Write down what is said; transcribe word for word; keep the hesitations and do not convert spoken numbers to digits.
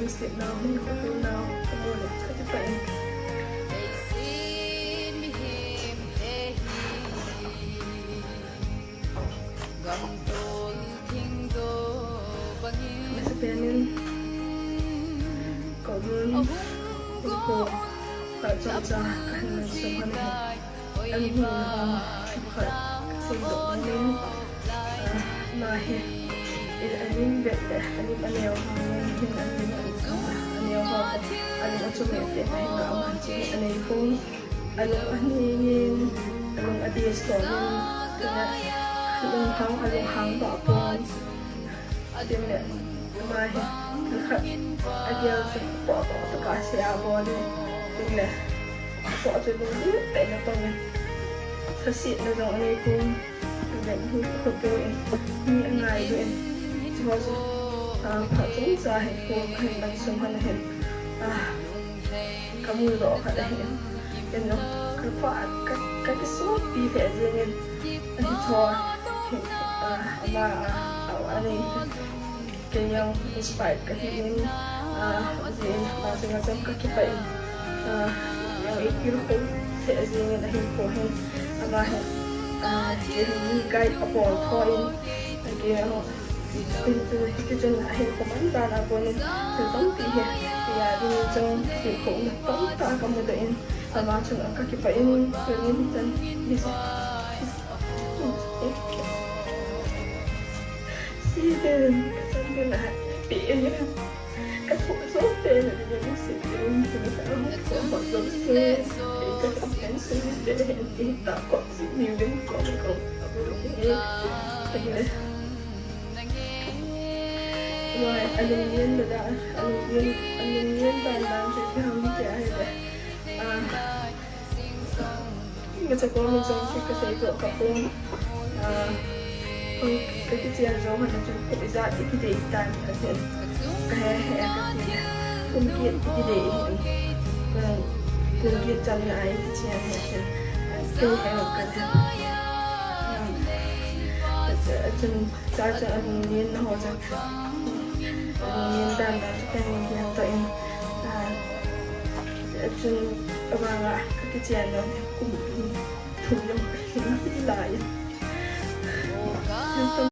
Sitnau, mi khotulnau, kamu le, kakipah in. Masapen in, komun, ko, ka chomcha, kahin mansah hon ahi. An hung, ah, khat, kasei doh in, ah, ama hi, in amin vet le, amin aneo hang in, min amin an, ah, aneo hang, alung achom e te, ahin ka ama chi, anei hung, alung aning in, alung adeh sot in, tia, lunghang, alunghang ba pon. Tin le, ama hi, khat, agel chu, poh, poh, tah a sei abon in, tin le, poh chu lunglut tah in atong in, lhasetna jong anei pon, tin le, mi khoto in, mi angailu in, chuho chu, ah, phat chomcha hi, ko kahin mansah hon ahin, ah, kamu doh khat ahin, ken jong, ka khoa, ka, ka kisoppi lheh jeng in, ahi chu, ah, ama, ah, ah, anei. Kei jong inspire kahi in, ah, jeh in, ama chunga jong kakipah in, ah, jong eitilkhou lheh jeng in ahinkho hin, ama hin, ah, jeh hin mi guide abol tho in, kei jong, hiti chun, hiti chun ahinkho man dan a kon in, thil tampi hi, kei a ding in jong, hilkhouna tamtah kamu doh in, ama chunga kakipah in, kei in chan, hi, Siden, kachan ding a, pi, kathoh jouse, nalungset ding, ka hung thoh jouse, kachan ding, siden, ita kop, siden, kop, kop, kop, kop, kop, kop, kop, alunglen dan, alunglen, alunglen dan dan, kei hung kei ahi le. Ah, Ngacha kom in jong chu kasei doh kha pon. Ah, kong kakichen jou hon a chun kum ijat ikidei tan atin. Kahe he kati le. Kum get ikidei hin. Kum, kum get chan na a ikichen hi atin. Kei he kati. Ah, chun cha cha alunglen na ho cha. Alunglen dan dan chu kahin gel doh in. Ah, Chun, avanga, kakichen na, kum, kum thum jong, hilai.